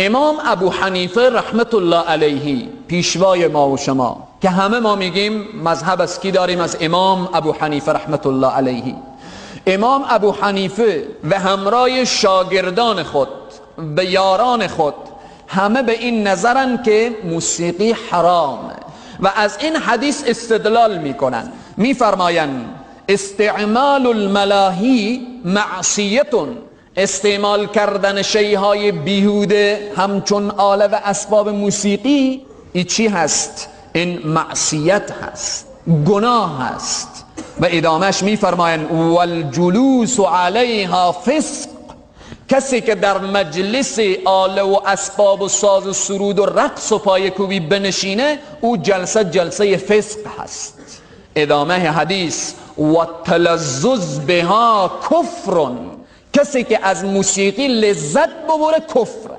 امام ابو حنیفه رحمت الله علیه، پیشوای ما و شما که همه ما میگیم مذهب از کی داریم؟ از امام ابو حنیفه رحمت الله علیه. امام ابو حنیفه و همراه شاگردان خود و یاران خود همه به این نظرن که موسیقی حرامه و از این حدیث استدلال میکنن. میفرمایند استعمال الملاهی معصیتون، استعمال کردن شیهای بیهوده همچون آله و اسباب موسیقی ای چی هست؟ این معصیت هست، گناه هست. و ادامهش میفرمایند والجلوس علیها فسق، کسی که در مجلس آله و اسباب و ساز و سرود و رقص و پایکوبی بنشینه او جلسه جلسه فسق هست. ادامه حدیث و تلذذ بها کفر، کسی که از موسیقی لذت ببره کفر.